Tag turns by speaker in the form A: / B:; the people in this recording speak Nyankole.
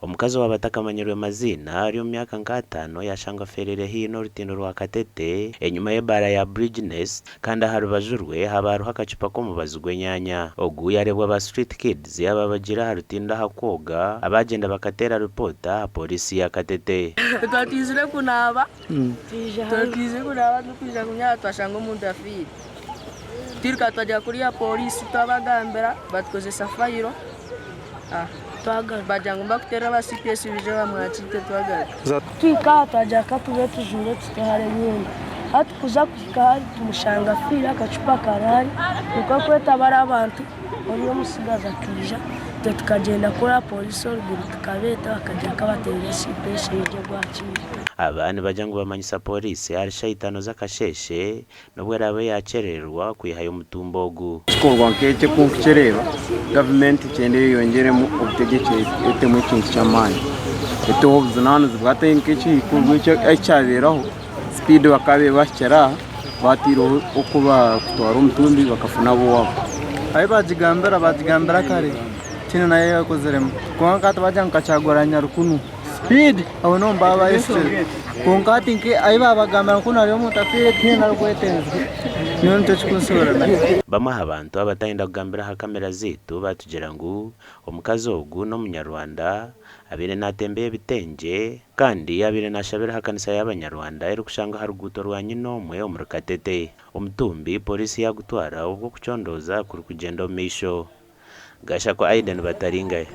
A: Omukazi owaaba atakamanyirwe maziina ari omu myaka nk'ataano yashangwa afeereire haihi n'orutindo rwa Katete enyima y'ebaara ya Bridge Nest kandi aha rubaju rwe haaba hariho akacupa k'omubazi gw'enyaanya. Ogu yareebwa ba Street Kids ababagiire aha rutindo aha kwoga abaagyenda bakateera ripoota aha pooriisi ya Katete.
B: Twaba twizire kunaaba, twaba twizire kunaaba turikwija kunyaara twashanga omuntu afiire. Twiruka twagya kuriya pooriisi twabagambira batukozesa fayiro. Bagira ngu nibakuteerera aba CPS baije bamwakire twagaruka.
C: Kutuhika aha twagira ka tube tujuure tute hare emyenda. Hati kuza kuhika hari tumushanga afiire akacupa kari hari nikwo kweta bari abantu ori omutsigazi akaija itwe tukagyenda kuri poriisi oruguru tukabeeta bakagira nka bateerire CPS eije egwakiire.
A: Aba nibagira ngu bamanyisa poriisi ahari shaaha itaano z'akasheeshe N'obu eraabe yaakyerererwa kwihayo omutumbi ogu.
D: Ekikorwa nk'eki oku nkukireeba, gavumenti nikyenda eyeyongyeremu obutegyeki etemu ekintu ky'amaani, eteho obujunaanizibwa hati nk'ekikorwa eki ekyabairaho sipiidi bakaabaire bahikire aha baataireho oku baakutwara omutumbi bakafuna ab'owaabo.
E: Ahu baagigambira baagigambira kare tihaine nayo eyakoziremu kwonka hati baagira ngu kakyagura nyarukunu. Sipiidi aho niho nibaba bahikire kwonka hati ahu baabagambira ngu kunu hariyo omuntu afiire tihaine arikwetenzire nyowe nikyo kirikunshobera.
A: Bamwe aha bantu abatayenda kugambira aha kamera zaitu baatugira ngu omukazi ogu n'omunyarwanda abaire natembeya ebitengye kandi abaire nashabira aha kanisa y'abanyarwanda erikushangwa aha ruguuto rwa Nyina-omwe omuri Katete. Omutumbi pooriisi yaagutwara obwo okucondooza kurikugyenda omu maisho. Gashakwa Aiden Bataringaya.